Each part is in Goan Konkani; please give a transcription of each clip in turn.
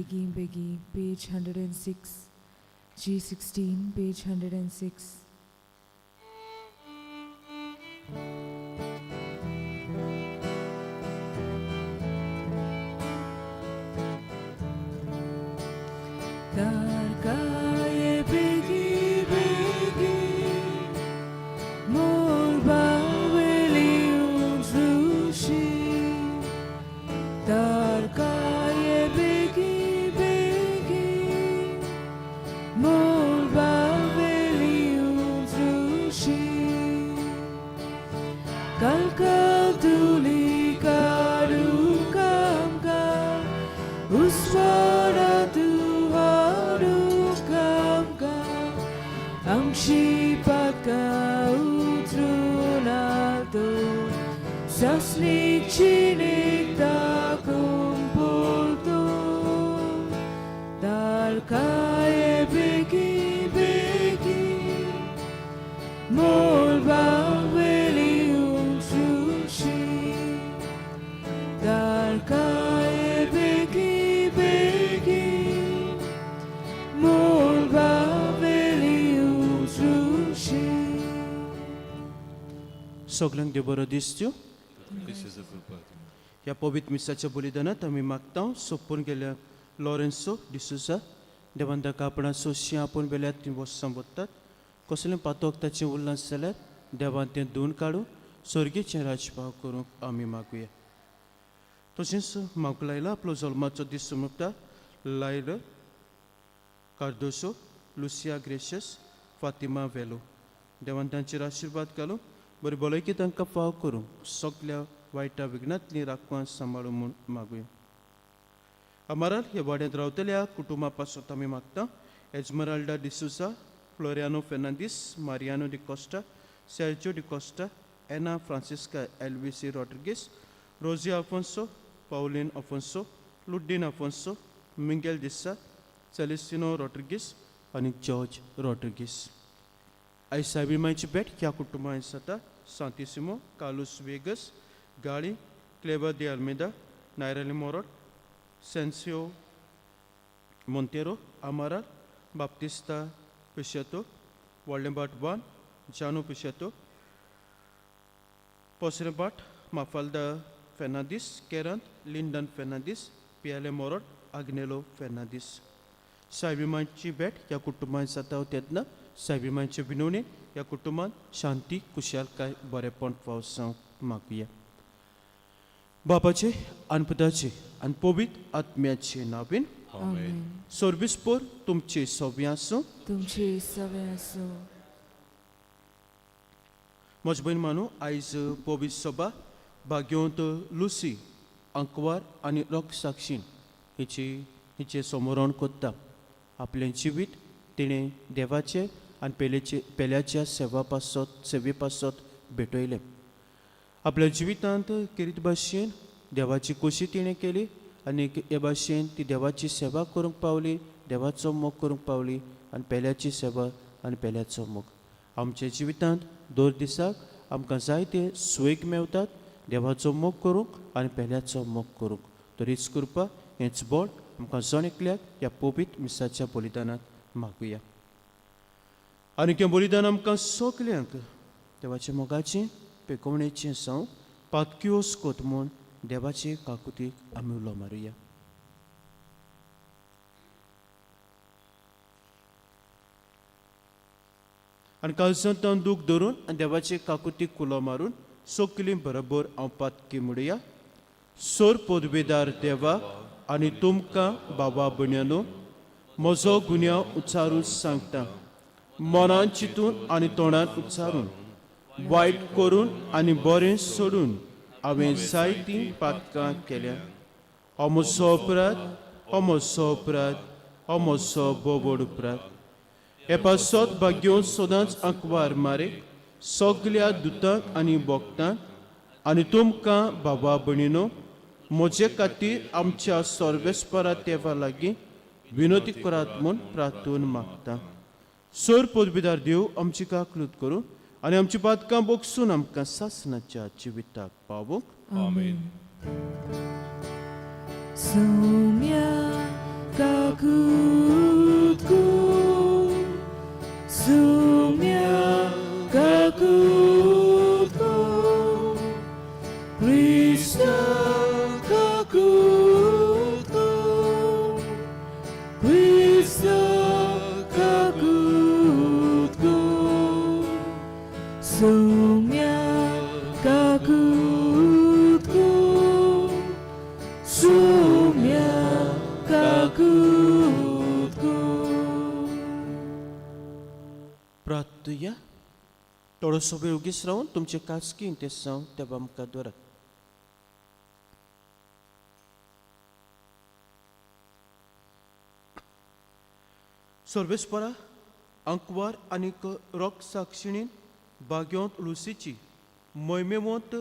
बेगी बेगी, पेज 106, G16, page 106. तारकाये बेगी बेगी मोरबावेली उंचुशी, तारकाये बेगी बेगी मोरबावेली उंचुशी, कलकल धुली काडूंक आमकां, उस्वाडांतु हाडूंक आमकां, आमची पातकां उतरून तो सासणीक जिणेक दाखोवंक पोरतो. तारकाये बेगी बेगी मोरबावेली उंचुशी, तारकाये बेगी बेगी मोरबावेली उंचुशी. सगल्यांक देव बरो दीस दिवं. ह्या पवित्र मिसाच्या बलिदानांत आमी मागता सोंपून गेल्या लॉरेन्सो डिसोजा, देवान ताका आपणा सोशी आपूण वेल्यात ती वोत्सां वतात. कसलें पातोक ताचें उरलां जाल्यार देवान तें धुवन काडूं, स्वर्गीचें राजभाव करूंक आमी मागुया. तशेंच मागूंक लायला आपलो जल्माचो दीस सोमता लायलो कार्दोसो, लुसिया ग्रेशस, फातिमा वेलो. देवान तांचेर आशिर्वाद घालूं, बरी भलायकी तांकां फाव करूं, सगल्या वायटा विघ्नांतली राखपान सांबाळूं म्हूण मागुया. अमाराल ह्या वाड्यांत रावतल्या कुटुंबा पासत आमी मागता एजमराल्डा डिसोजा, फ्लोरियानो फेर्नांदीस, मारियानो डिकोस्टा, सेर्जो डिकोस्टा, एना फ्रांसिस्का एलवीसी रॉड्रिगीस, रोजी अल्फोन्सो, पावलीन अफोन्सो, लुड्डीन अफोन्सो, मिंगेल दिसा, सेलिस्टिनो रॉड्रिगीस आनी जॉर्ज रॉड्रिगीस. आयज सायबीण मांयची भेट ह्या कुटुंबांत जाता सांतिसिमो, कार्लूस वेगस, गाळी, क्लेवर दे अल्मेदा, नायरली मोरोड, सेन्सियो मोंतेरो, आमाराल, बाप्तिस्ता पिशेतो, व्हडलें बाट 1, जानू पिशेतो, पोसरेबाट, माफाल्दा फेर्नांदीस, केरंत, लिंडन फेर्नांदीस, पियाले मोरोड, आग्नेलो फेर्नांदीस. सायबीण मांयची भेट ह्या कुटुंबांत जाता तेन्ना सायबीण मांयचे विनवणेन ह्या कुटुंबांत शांती, खुशालकाय, बरेपण फाव जावंक मागुया. बापाचे आनी पुताचे आनी पवित्र आत्म्याचे नांवान. आमेन. सर्वेस्पोर तुमचे सव्या आसूं. तुमचे सवे आसूं. म्हज भयण मानू, आयज पवित्र सभा भाग्यवंत लुसी अंकवार आनी रोक साक्षीन हिची हिचें समरण कोत्ता. आपलें जिवीत तिणें देवाचें आनी पेलेचे पेल्याच्या सेवा पासत सेवे पासत भेटयलें. आपल्या जिवितांत केरीत भाशेन देवाची खोशी तिणें केली आनी हे भाशेन ती देवाची सेवा करूंक पावली, देवाचो मोग करूंक पावली आनी पेल्याची सेवा आनी पेल्याचो मोग. आमच्या जिवितांत दर दिसाक आमकां जायते सुवेक मेवतात देवाचो मोग करूंक आनी पेल्याचो मोग करूंक. तर हीच कृपा, हेंच बळ आमकां जण एकल्याक ह्या पवित्र मिसाच्या बलिदानांत मागुया. आनी हें बलिदान आमकां सगल्यांक देवाच्या मोगाचें पेकोवणेचें जावं, पातक्योस कोत म्हूण देवाचे काकुतीक आमी उलो मारुया. आनी कालसांत दूख धरून आनी देवाचे काकुतीक कुलो मारून सगलीं बरोबर हांव पातकी म्हणुया. सोर पदवेदार देवा आनी तुमकां बाबा भयण्यानो, म्हजो गुन्यांव उच्चारून सांगता. मनान चिंतून आनी तोंडान उच्चारून, वायट करून आनी बरें सोडून हांवें जायतीं पातकां केल्या. हो म्हजो अपराध, हो म्हजो अपराध, हो म्हजो बोबोड अपराध. हे पासत भाग्यो सदांच आंकवार मारेक, सगल्या दुतांक आनी भक्तांक आनी तुमकां बाबा भयणीनो, म्हजे खातीर आमच्या सर्वेस्परा देवा लागीं विनोती करात म्हूण प्रार्थून मागता. सोर पदवीदार देव आमची काकलूत करूं आनी आमची पातकां बोगसून आमकां सासणाच्या जिविताक पावोवंक. आमेन. सोम्या. काकूत कर. प्रार्थुया. थोडोसो वेळ ओगीच रावन तुमचे खासगी इंतेसांव देवा मुखार दवरात. सर्वेस्परा, आंकवार आनीक रोग साक्षिणीन बाग्योंत लुसीची मोहिमेवंत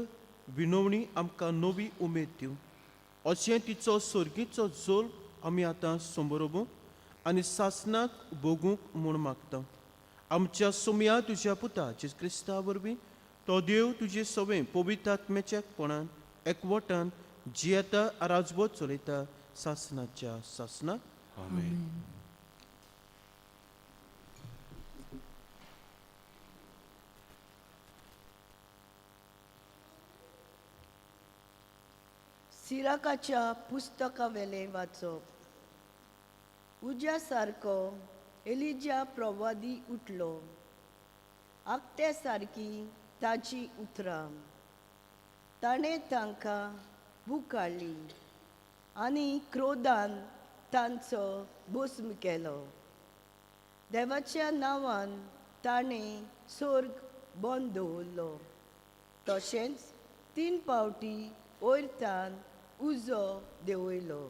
विनवणी आमकां नवी उमेद दिवं अशें तिचो सर्गीचो जोल आमी आतां समरोवंक आनी सासनाक भोगूंक म्हूण मागता. आमच्या सोमया तुज्या पुता जेजू क्रिस्ता वरवीं तो देव तुजे सवें पवित्र आत्म्याच्या कोणान एकवटान जियेता, राजवट चलयता सासनाच्या सासनाक. आमेन. सिराकाच्या पुस्तकावेलें वाचप. उज्या सारको एलिजा प्रवादी उठलो, आगट्या सारकी ताची उतरां. ताणें तांकां भूक काडली आनी क्रोधान तांचो भस्म केलो. देवाच्या नांवान ताणें सोर्ग बंद दवरलो, तशेंच 3 पावटी वयरतान उजो देंवयलो.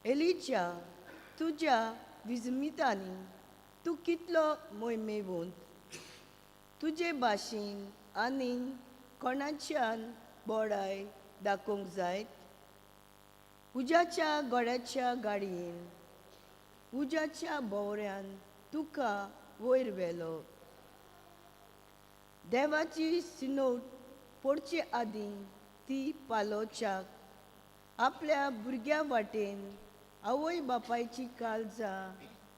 एलिजा, तुज्या विजमितांनी तूं कितलो मोहिमेवंत! तुजे भाशेन आनी कोणाच्यान बोडाय दाखोवंक जायत? उज्याच्या गोड्याच्या गाडयेन, उज्याच्या भोंवऱ्यान तुका वयर व्हेलो. देवाची सिनोट पडचे आदीं ती पालोवच्याक आपल्या भुरग्या वाटेन आवय बापायची काळजां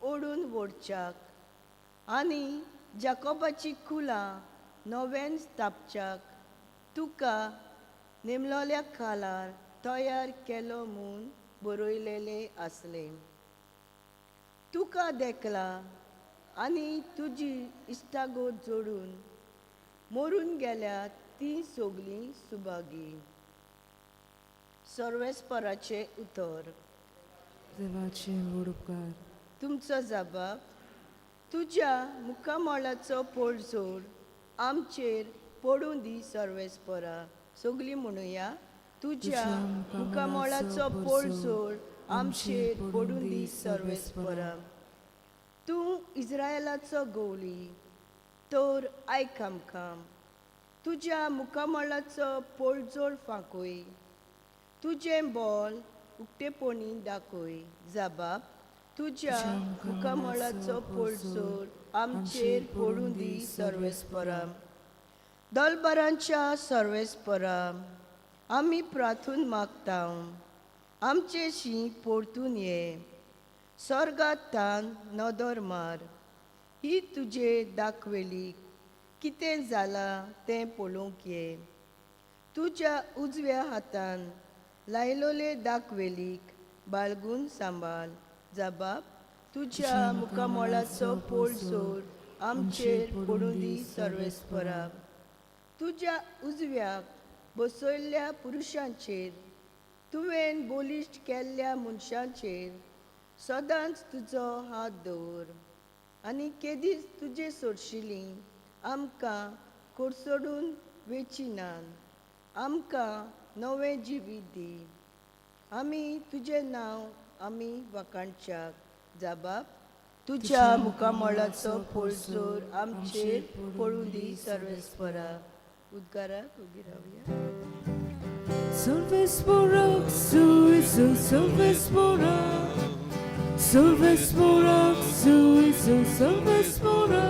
ओडून ओडच्याक आनी जाकोबाची कुलां नव्यान स्थापच्याक तुका नेमलोल्या खालार तयार केलो म्हूण बरयलेलें आसलें. तुका देखला आनी तुजी इश्टागत जोडून मरून गेल्या तीं सगलीं सुभागी. सर्वेस्पराचें उतर. देवाचे व्हड उपकार. तुमचो जबाब. तुज्या मुखामळाचो पडझोड आमचेर पडूं दी सर्वेस्परा. सगलीं म्हणुया, तुज्या मुखामळाचो पडझोड आमचेर पडूं दी सर्वेस्परा. तूं इस्रायलाचो गवळी तर आयक आमकां. तुज्या मुखामळाचो पडझोड फांकय, तुजें बोल उक्तेपणी दाखय. जबाब. तुज्या मुखामळाचो पडझोड आमचेर पडूं दी सर्वेस्परा. दलबरांच्या सर्वेस्परा, आमी प्रार्थून मागता, आमचे शीं परतून ये. स्वर्गांत तान नदर मार, ही तुजे दाखवेली कितें जालां तें पळोवंक ये. तुज्या उजव्या हातान लायलोले दाखवेलीक बाळगून सांबाळ. जबाब. तुज्या मुखामळाचो पडझोड आमचेर पडूं दी सर्वेस्परा. तुज्या उजव्याक बसयल्ल्या पुरुशांचेर, तुवें बलिश्ट केल्ल्या मनशांचेर सदांच तुजो हात दवर आनी केदीच तुजे सोडशिली आमकां कोडसोडून वेची ना. आमकां नवें जिवीत दी, आमी तुजें नांव आमी वाखाणच्याक. जबाब. तुज्या मुखामळाचो पडझोड आमचेर पडूं दी सर्वेस्परा. उद्गाराक उबी रावया. Salvespora, su, salvespora. Salvespora, su, salvespora.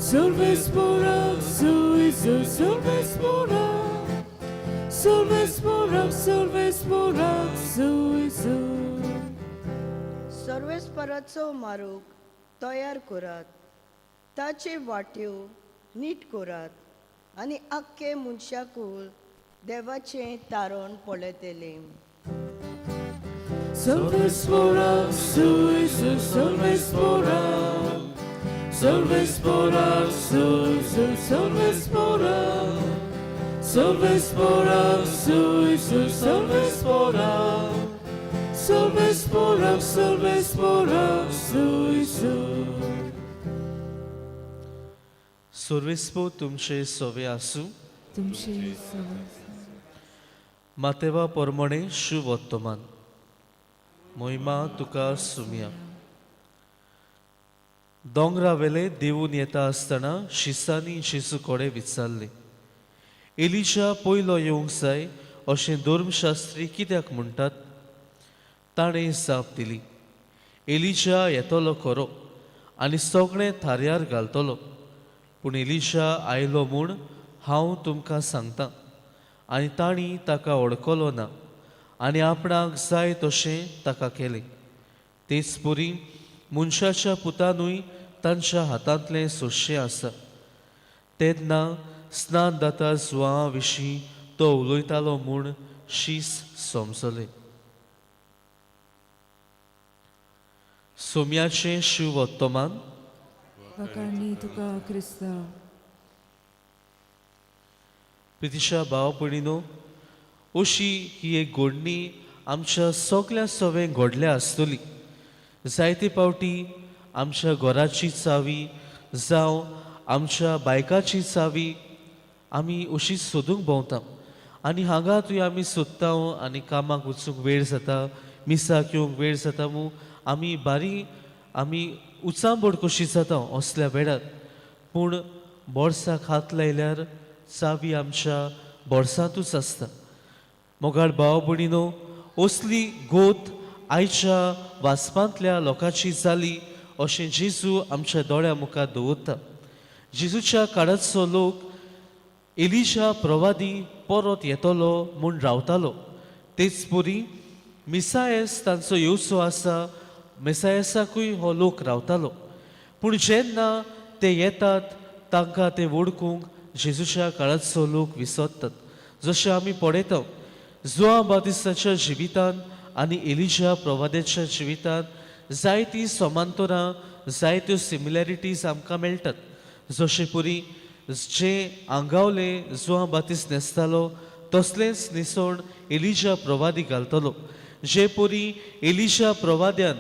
Salvespora, su, salvespora. Salvespora, salvespora, su. सर्वेस्पराचो Mahrukh तयार करात, ताचे वाट्यो नीट करात आनी आख्खे मनशाकूळ देवाचें तारण पळयतलें. Salvespora, su, salvespora. Salvespora, su, salvespora. Salvespora, su, salvespora. सर्वेस्पोराक सर्वेस्पोराक सुयसू. सर्वेस्पो तुमचे सवे आसूं. तुमचे सवे. मातेवा परमणे शुवर्तमान मोहिमा तुका सुमया. दोंगरावेले देवून येता आसतना शिसांनी जेजू कडेन विचारलें, एलिशा पयलो येवंक जाय अशें धर्मशास्त्री कित्याक म्हणटात? ताणें जाप दिली, एलिशा येतलो खरो आनी सगळें थाऱ्यार घालतलो, पूण एलिशा आयलो म्हूण हांव तुमकां सांगतां आनी तांणी ताका वळखलो ना आनी आपणाक जाय तशें ताका केलें. तेच परी मनशाच्या पुतानूय तांच्या हातांतलें सोंशें आसा. तेन्ना स्नान दाता जुआं विशीं तो उलयतालो म्हूण शीस समजलें. सोम्याचें शिवोत्तमान. वाखाणणी तुका क्रिस्ता. प्रितिशा भाव भयणीनो, अशी ही एक घडणी आमच्या सगल्या सवें घडल्या आसतली. जायते फावटी आमच्या घराची चावी जावं आमच्या बायकाची चावी आमी अशीच सोदूंक भोंवता आनी हांगा थंय आमी सोदता आनी कामाक वचूंक वेळ जाता, मिसाक येवंक वेळ जाता म्हूण आमी बारी आमी उचांबळ कशी जाता असल्या वेळार. पूण बोर्साक हात लायल्यार चावी आमच्या बोर्सांतूच आसता. मोगाळ भाव भयणीनो, असली गोत आयच्या वाचपांतल्या लोकांची जाली अशें जेजू आमच्या दोळ्या मुखार दवरता. जेजूच्या काळाचो लोक एलिशा प्रवादी परत येतलो म्हूण रावतालो. तेच परी मिसायस तांचो येवचो आसा, मिसायसाकूय हो लोक रावतालो. पूण जेन्ना ते येतात तांकां ते वळखूंक जेजूच्या काळाचो लोक विसरतात. जशें आमी पळयता जुआं बातिस्ताच्या जिवितान आनी एलिशा प्रवाद्याच्या जिवितांत जायतीं समांतरां, जायत्यो सिमिलॅरिटीज आमकां मेळटात. जशें परी जें आंगावलें जुआं बातीस न्हेसतालो तसलेंच न्हेसण एलिशा प्रवादी घालतलो. जे परी एलिशा प्रवाद्यान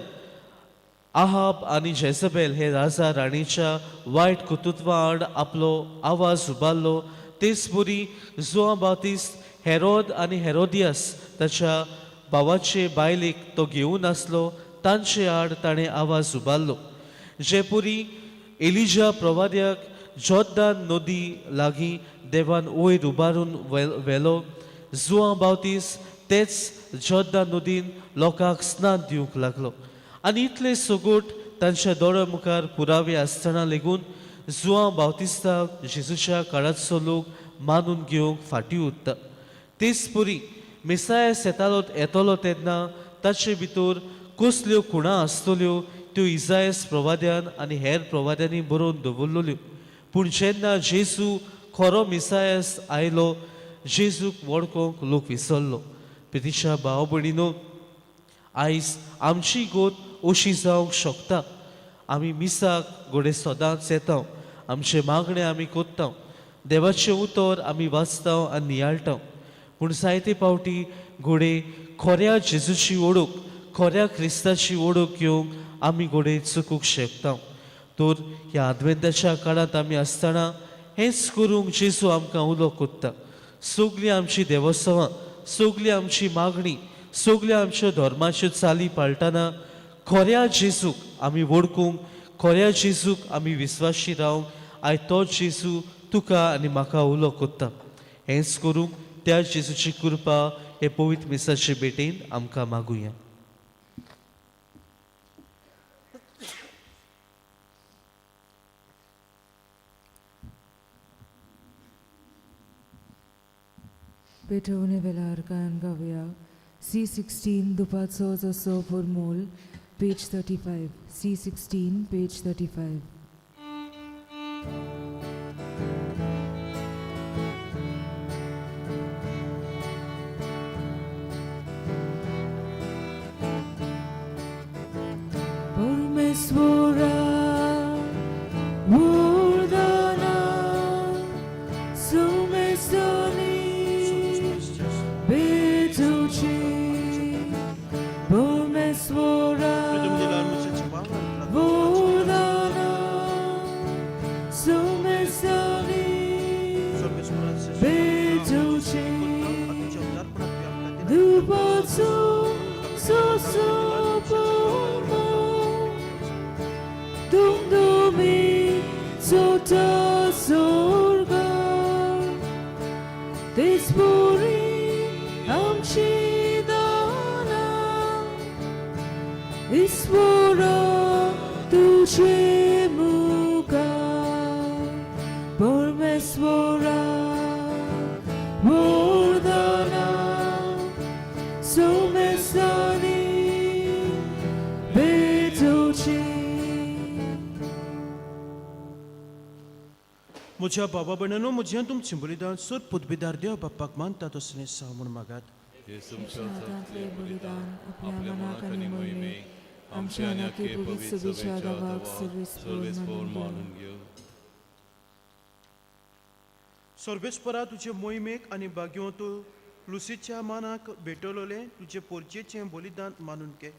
आहाब आनी जेजबेल हे राजा राणीच्या वायट कर्तृत्वा आड आपलो आवाज उबारलो, तेच परी जुआं बातीस हेरोद आनी हेरोदियास ताच्या भावाचे बायलेक तो घेवन आसलो तांचे आड ताणें आवाज उबारलो. जे परी एलिजा प्रवाद्याक जोर्दान नदी लागीं देवान वयर उबारून व्हेलो, जुआं बावतीस तेच जोर्दान नदीन लोकांक स्नान दिवंक लागलो. आनी इतले सगट तांच्या दोळ्या मुखार पुरावे आसतना लेगून जुआं बावतिस्ताक जेजूच्या काळाचो लोक मानून घेवंक फाटीं उरता. तेच परी मिसायस येतालो येतलो तेन्ना ताचे भितर कसल्यो खुणां आसतल्यो त्यो इजायस प्रवाद्यान आनी हेर प्रवाद्यांनी बरोवन दवरलेल्यो. पूण जेन्ना जेजू खरो मिसायस आयलो जेजूक वळखूंक लोक विसरलो. प्रितीच्या भाव भयणीनो, आयज आमची गोत अशी जावंक शकता. आमी मिसाक घडये सदांच येता, आमचे मागणें आमी कोत्ता, देवाचें उतर आमी वाचता आनी नियाळटा. पूण जायते फावटी घडये खऱ्या जेजूची वळख, खऱ्या क्रिस्ताची वळख घेवंक आमी घडये चुकूंक शकता. तर ह्या आदवेंताच्या काळांत आमी आसतना हेंच करूंक जेजू आमकां उलो कोत्ता. सगळीं आमची देवोत्सवां, सगळीं आमची मागणी, सगळ्या आमच्या धर्माच्यो चाली पाळटना खऱ्या जेजूक आमी वळखूंक, खऱ्या जेजूक आमी विस्वाशी रावंक आयज तो जेजू तुका आनी म्हाका उलो कोत्ता. हेंच करूंक त्या जेजूची कृपा हे पवित्र मिसाचे भेटेन आमकां मागुया. पेटोवणे वेळार गायन गावया. C16 दुपाचो जसो पुरमोल, page 35. C16 page 35. परमेश्वरा वरदाना सुमेसनी बेटुची. चोवता सोर्गार तेच पुरी आमची दानां ईश्वरा तुझे मुखार परमेश्वरा वरदानां सोमेस्तांनी भेटोवची. म्हज्या बाबा भयणांनो, म्हजें तुमचें बलिदान सोद पदवीदार देव बाप्पाक मानता तसलें साव म्हूण मागात. हे तुमच्या हातांतलें बलिदान आपल्या मनाक आनी मोहिमेक आमच्या आनी आख्खे पवित्र सभेच्या दावाक सर्वेस्पोर मानून घेवं. सर्वेस्परा, तुजे मोहिमेक आनी भाग्यवंत लुसीच्या मानाक भेटवलें तुजे पोरचेचें बलिदान मानून घे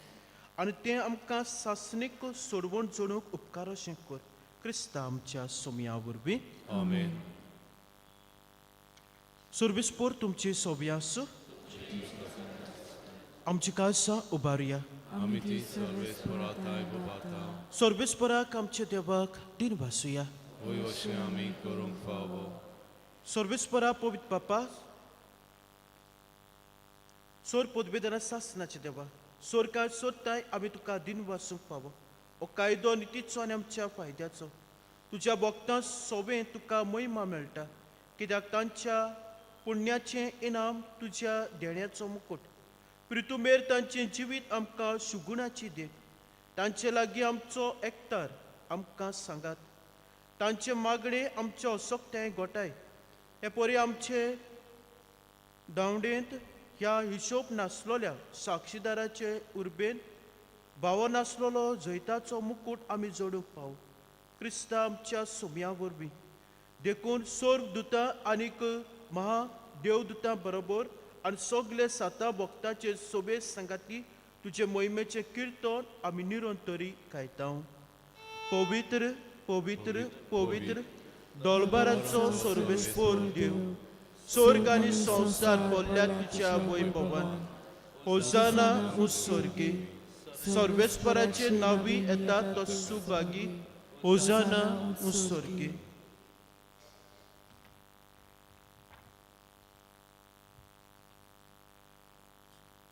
आनी तें आमकां सासणीक सोडवण जोडूंक उपकार अशें कर, क्रिस्ता आमच्या सोमया वरवीं. आमेन. सर्वेस्पोर तुमची सोबी आसूं. आमची काळसां उबारुया. आमी ती सर्वेस्परा थांय उबारता. सर्वेस्पराक आमच्या देवाक दिन भासुया. वय, अशें आमी करूंक फावो. सर्वेस्परा, पवित्र बापा, सोर पदवेदारा सासनाचे देवा, सोरकार सोदताय आमी तुका दिन वासूंक फावो. हो कायदो नितीचो आनी आमच्या फायद्याचो. तुज्या भक्तां सोबें तुका महिमा मेळटा, कित्याक तांच्या पुण्याचें इनाम तुज्या देण्याचो मुकूट. प्रितुमेर तांचें जिवीत आमकां सुगुणाची देख. तांचे लागीं आमचो एकतार आमकां सांगात. तांचे मागणे आमचे असोकताय गोठाय. हे परी आमचे धांवडेंत ह्या हिशोब नासलोल्या साक्षीदाराचे उर्बेन भाव नासलेलो जैताचो मुकूट आमी जोडूंक पाव, क्रिस्ता आमच्या सुम्या वरवीं. देखून सोर्ग दुतां आनीक महा देवदुतां बरोबर आनी सगले सातां भक्ताचे सोबे सांगाती तुजे मोहिमेचें किर्तन आमी निरंतरी गायता. पवित्र, पवित्र, पवित्र, दोलबाराचो सर्वेस्पोर देव, स्वर्ग आनी संवसार भरल्या तुज्या वैभवान. होजाना उत्सर्गी. सर्वेस्पराचे नांवी येता तो सुभागी. होजाना उत्सर्गी.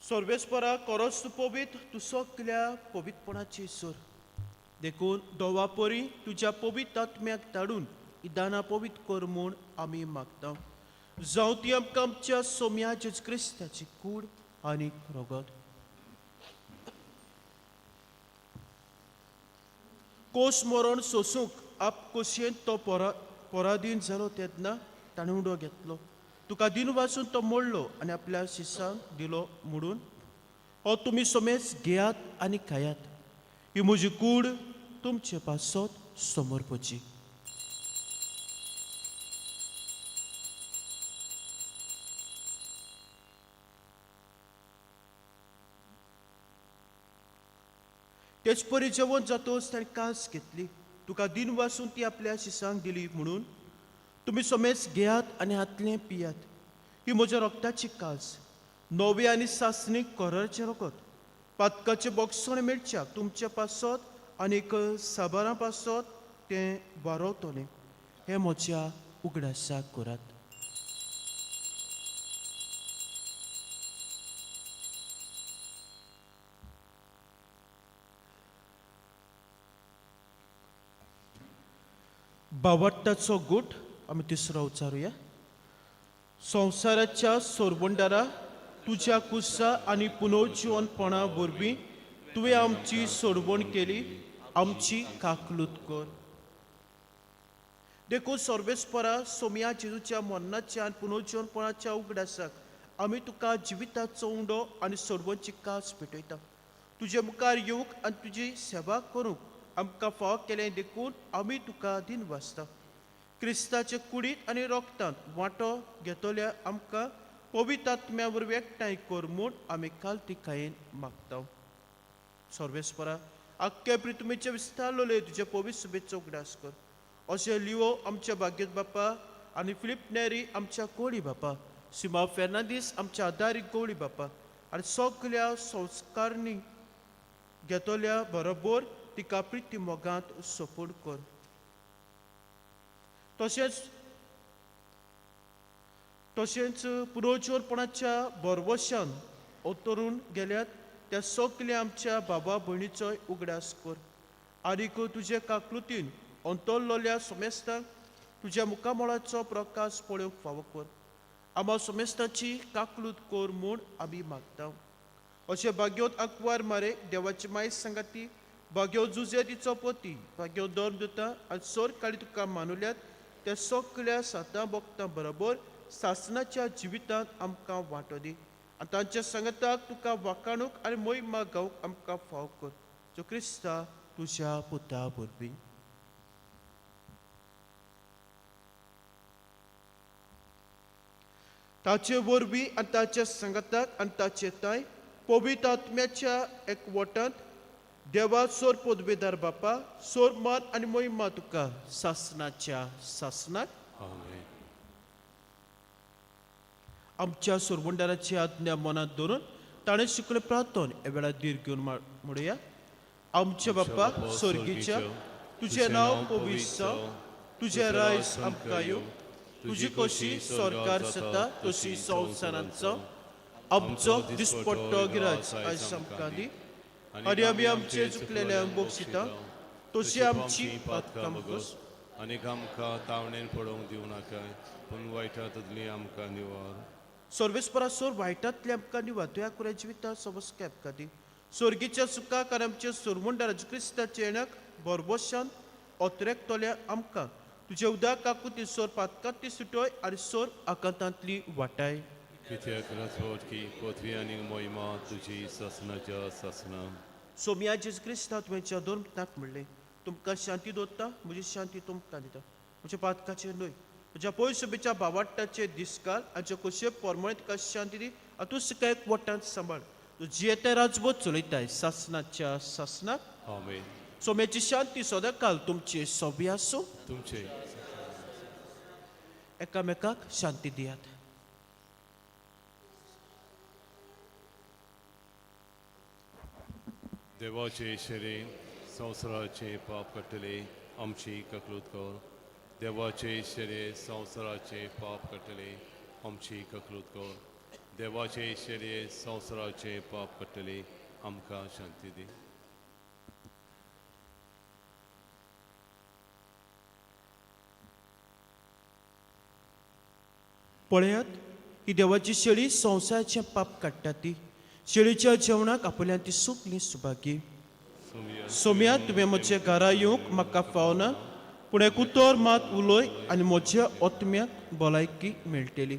सर्वेस्परा, खरोच तूं पवित्र, तूं सगल्या पवित्रपणाची सोर. देखून दोवा परी तुज्या पवित्र आत्म्याक धाडून ही दानां पवित्र कर म्हूण आमी मागता. जावं ती आमकां आमच्या सोम्या जेजू क्रिस्ताची कूड आनी रगत. कोस मरण सोसूंक आप कोशयेन तो पराधीन जालो तेन्ना ताणें उडो घेतलो. तुका दिन वाचून तो मोडलो आनी आपल्या शिसांक दिलो म्हणून, हो तुमी समेज घेयात आनी खायात. ही म्हजी कूड तुमचे पासत समर्पची. तेच परी जेवण जातोच ताणें कास घेतली. तुका दिन वाचून ती आपल्या शिसांक दिली म्हणून, तुमी समेज घेयात आनी हातलें पियात. ही म्हज्या रक्ताची कास, नवी आनी सासणी कराचें रगत. पातकाचें बोगसण मेळच्याक तुमचे पासत आनीक साबारां पासत तें वारोवतलें. हें म्हज्या उगडासाक करात. बावट्टाचो गूट आमी तिसरो उच्चारुया. संवसाराच्या सोरवंडारा, तुज्या कुसा आनी पुनर्जिवनपणा वरवीं तुवें आमची सोडवण केली, आमची काकलूत कर. देखून सर्वेस्परा, सोमया जेजूच्या मरणाच्या आनी पुनर्जिवनपणाच्या उगडासाक आमी तुका जिविताचो उंडो आनी सोडवणची कास भेटयता. तुजे मुखार येवंक आनी तुजी सेवा करूंक आमकां फावो केलें देखून आमी तुका दिन वाचता. क्रिस्ताचे कुडींत आनी रोगतांत वांटो घेतल्या आमकां पवित्र आत्म्या वरवीं एकठांय कर म्हूण आमी कालतिकायेन मागता. सर्वेस्परा, आख्खे प्रितुमेचे विस्तारलोले तुजे पवित्र सुबेचो उगडास कर. अशें लिओ आमच्या भाग्यत बापा आनी फिलीप नेरी आमच्या कोळी बापा, सिमा फेर्नांदीस आमच्या आदारी गोळी बापा आनी सगल्या संस्कारणी घेतल्या बरोबर तिका प्रिती मोगांत सपोर्ट कर. तशेंच तशेंच पुरोचोरपणाच्या भरवशान अवतरून गेल्यात त्या सगल्या आमच्या बाबा भयणीचोय उगडास कर. आनीक तुजे काकलुतीन अंतरलोल्या समेस्तांक तुज्या मुखामळाचो प्रकाश पळोवंक फावो कर. आमा समेस्ताची काकलूत कर म्हूण आमी मागता. अशें भाग्योत आंकवार मारे देवाची माय सांगाती भाग्यो जुजे तिचो पती भाग्यो धर्म दिता आनी सोर काळी तुका मानुल्यात त्या सगल्या सातां भक्तां बरोबर सासनाच्या जिवितांत आमकां वांटो दी आनी तांच्या सांगाताक तुका वाकाणूक आनी मोहिमा गावंक आमकां फाव कर. जो क्रिस्ता तुज्या पुता वरवीं. ताचे वरवीं आनी ताच्या सांगाताक आनी ताचे ताय पवित्र आत्म्याच्या एकवटांत देवा सोर पदवेदार बापा सोर मान आनी मोहिमा तुका सासनाच्या सासनाक. आमेन. आमच्या सोरवंडाराची आज्ञा मनांत दवरून ताणें शिकले प्रार्थन ह्या वेळार धीर घेवन म्हणुया. आमच्या बाप्पा स्वर्गीच्या, तुजें नांव पवित्र जावं, तुजें रायज आमकां येवं, तुजी कशी सरकार जाता तशी संवसारांत जावं. आमचो दिसपट्टो गिराज आयज आमकां दी आनी आमी आमचे चुकलेल्यांक बक्षिता तशी आमची पातकां बगस आनीक आमकां तावणेन पडोवंक दिवं नाकाय, पूण वायटांतली आमकां निवार. सर्वेस्परा सोर वायटांतले आमकां निवार, तुया कुऱ्या जिविता सबस्के आमकां दी. स्वर्गीच्या सुखाक आनी आमच्या सोरमंडार क्रिस्ताच्या येण्याक भरभोशान अत्रेकतल्या आमकां तुजे उदक काकुती सोर पातकांतली सुटोय आनी सोर आकांतांतली वाटाय. कित्याक राजवटकी पृथ्वी आनी मोहिमा तुजी सासनाच्या सासना. सोमिया जेजू क्रिस्ता तुवें दोन ताक म्हणलें, तुमकां शांती दवरता, म्हजी शांती तुमकां दिता. म्हज्या पातकाचेर न्हय, म्हज्या पयसुबेच्या भावाट्टाचे दिसकाल आनी कशे परमळे तुका शांती दी आनी तूं सुका एक वटांत सांबाळ. तूं जियेते राजबोध चलयताय सासनाच्या सासनाक. आमेन. सोम्याची शांती सदांकाल तुमचे सोबी आसूं. तुमचे एकामेकाक शांती दियात. देवाचे शरीर संवसाराचे पाप काडटले आमची ककलूत कर. देवाचे शरीर संवसाराचे पाप काडटले आमची ककलूत कर. देवाचे शरीर संवसाराचे पाप काडटले आमकां शांती दी. पळयात ही देवाची शेळी संवसाराचें पाप काडटा ती शेळीच्या जेवणाक आपल्यान ती सुकली सुभागी. सोम्या तुवें म्हज्या घरा येवंक म्हाका फावना, पूण एक उतर मात उलय आनी म्हज्या ओतम्याक भलायकी मेळटली.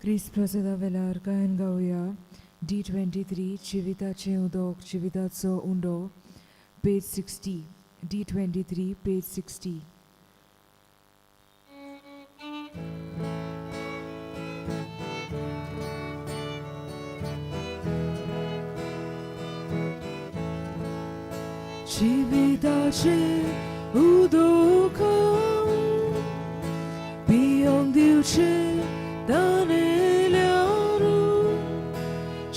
क्रिस्त प्रसादा वेलार गायन गावया. D23 जिविताचें उदक जिविताचो उंडो, पेज 60. D23 page 60. जिविताचें उदक पियोंक दिवचें ताणें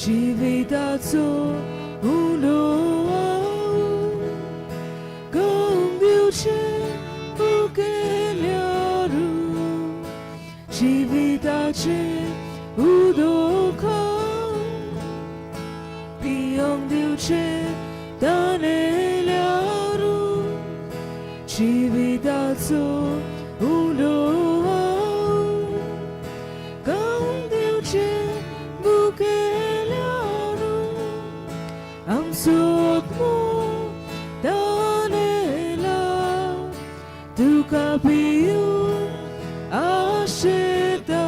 जिविताचो उलो गावंक दिवचें उकेल्यारू जिविताचें उदक पियोंक दिवचें ताणेल्यारू जिविताचो उलो गावंक दिवचें मुखेल्यारू आमचो आत्मो तानेला तुका पियूंक आशेता.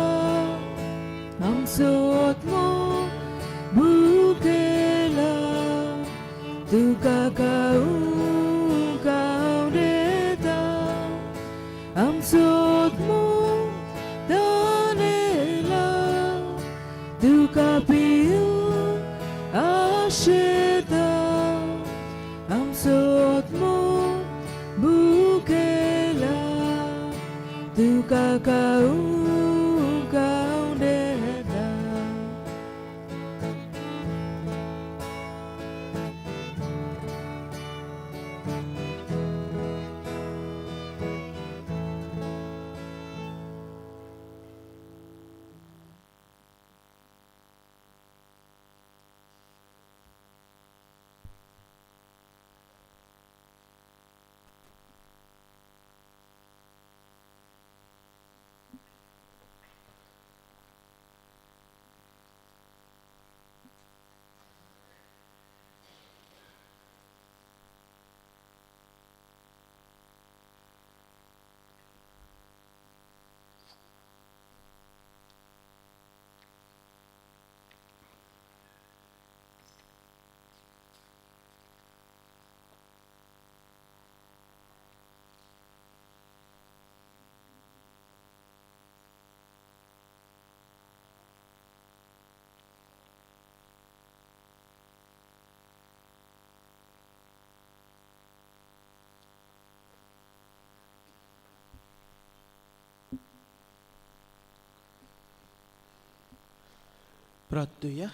प्रार्थुया.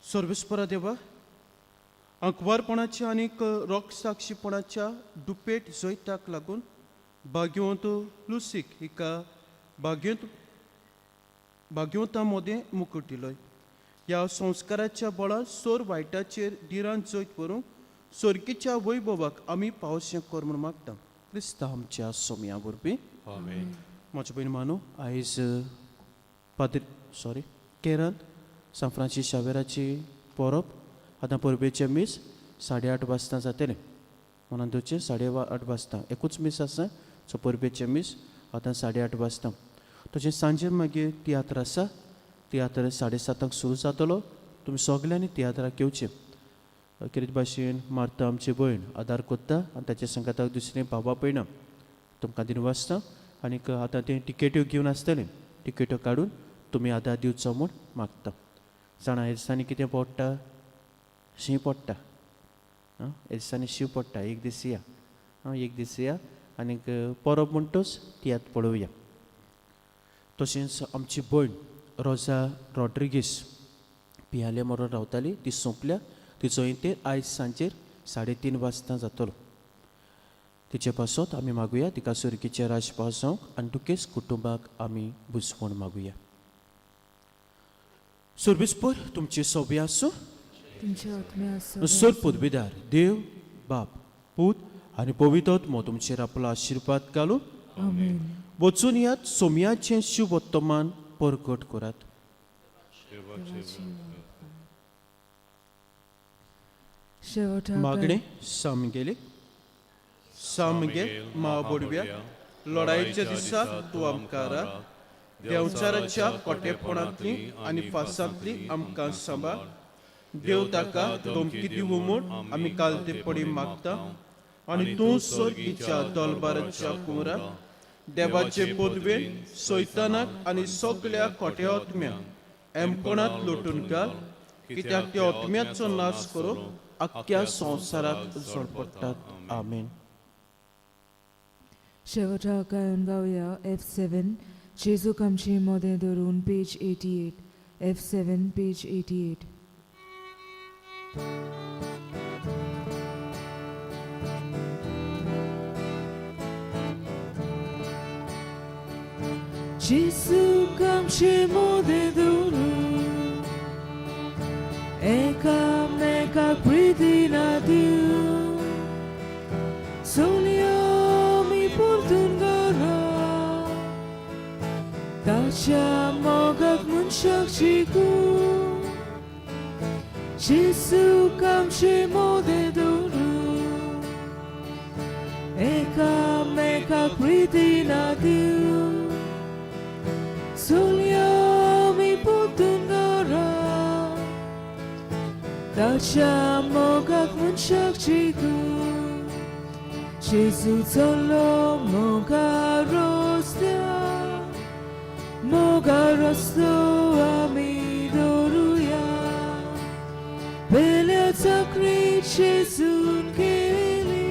सर्वेस्परा देवा, आंकवारपणाच्या आनीक रोखसाक्षीपणाच्या दुपेट जैताक लागून भाग्यवंत लुसीक हिका भाग्यवंता मदें मुकूट दिलोय. ह्या संस्काराच्या बळार सोर वायटाचेर धिरान जैत व्हरूंक सोर्गीच्या वैभवाक आमी पावशें कर म्हूण मागता, क्रिस्ता आमच्या सोम्या वरवीं. आमेन. म्हज्या भयण मानू, आयज पाद्री सॉरी केरन सांत फ्रांसीस शावेराची परब. आतां परबेचें मीस 8:30 वाजता जातलें. म्हणून दिवचें 8:30 वाजता एकूच मीस आसा. सो परबेचें मीस आतां 8:30 वाजता. तशें सांजे मागीर तियात्र आसा. तियात्र 7:30 सुरू जातलो. तुमी सगल्यांनी तियात्राक येवचें. कितें भाशेन मार्ता आमची भयण आदार कोत्ता आनी ताच्या सांगाताक दुसरीं भावा भयणां तुमकां दिन वाजता. आनीक आतां तें टिकेट्यो घेवन आसतलें. टिकेट्यो काडून तुमी आदार दिवचो म्हूण मागता. जाणा ह्या दिसांनी कितें पडटा? शीं पडटा. आं, ह्या दिसांनी शीं पडटा. एक दीस या, आं, एक दीस या आनीक परब म्हणटच तियात्र पळोवया. तशेंच आमची भयण रोजा रॉड्रिगीस पियाले मरोन रावताली, ती सोंपल्या. तिचो इंतेर आयज सांजेर 3:30 वाजता जातलो. तिचे पासत आमी मागुया तिका सुरगीचें राज पावस जावंक आनी दुखेस्त कुटुंबाक आमी बुजवण मागुया. सर्विसपूर तुमची सोबी आसूं. तुमच्या आत्म्या आसूं. सर पदवीदार देव बाप, पूत आनी पवित्र आत्मो तुमचेर आपलो आशिर्वाद घालूं. आमेन. वचून यात, सोम्याचें शुभोत्तमान परगट करात. शेवटाक मागणें सामगेले. सामगे मा बोडव्या, लढायेच्या दिसा तूं आमकां राख. देंवचाराच्या कोटेपणांतली आनी फासांतली आमकां सांबाळ. देव ताका धमकी दिवूं म्हूण आमी कालतेपणी मागता. आनी तूं सर्गीच्या दलबाराच्या कुमरा देवाचे पदवेन सैतानाक आनी सगल्या खोट्या आत्म्यांक एमकोणांत लोटून घाल, कित्याक त्या आत्म्याचो नाश करूंक आख्ख्या संवसाराक झडपडटात. आमेन. शेवटाक गायन गावया F7, जेजूक आमचे मोदें धरून, पेज 88. F7, page 88. जेजूक आमचे मोदें धरून, एकामेकाक प्रिती ना दिवन, सोलया आमी परतून घरा, ताच्या मोगाक मनशाक शिकूं. जेजूक आमचे मोदें धरून, एकामेकाक प्रिती ना दिवन, सोलया आमी परतून घरा, ताच्या मोगाक मनशाक शिकूं. जेजू चल्लो मोगा रस्त्यार, मोगा रस्तो आमी धरुया. पेल्या चाकरी जेजून केली,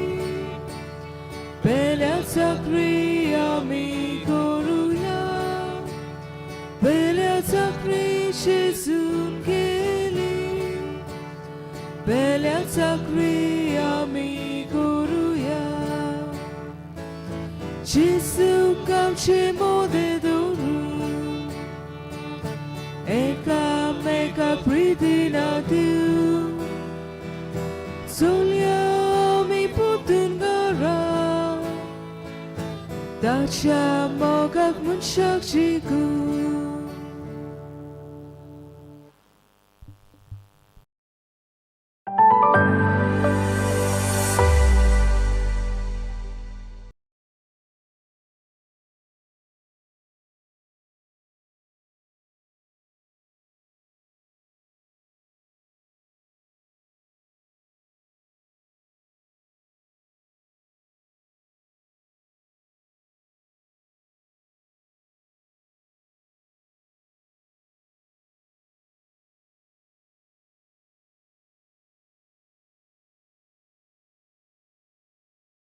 पेल्या चाकरी आमी करुया. पेल्या चाकरी जेजून केली, पेल्या चाकरी आमी करुया. जेजूक आमचे मोदें धरून, एकामेकाक प्रिती ना दिवन, चलया आमी परतून घरा, ताच्या मोगाक मनशाक जिखूं.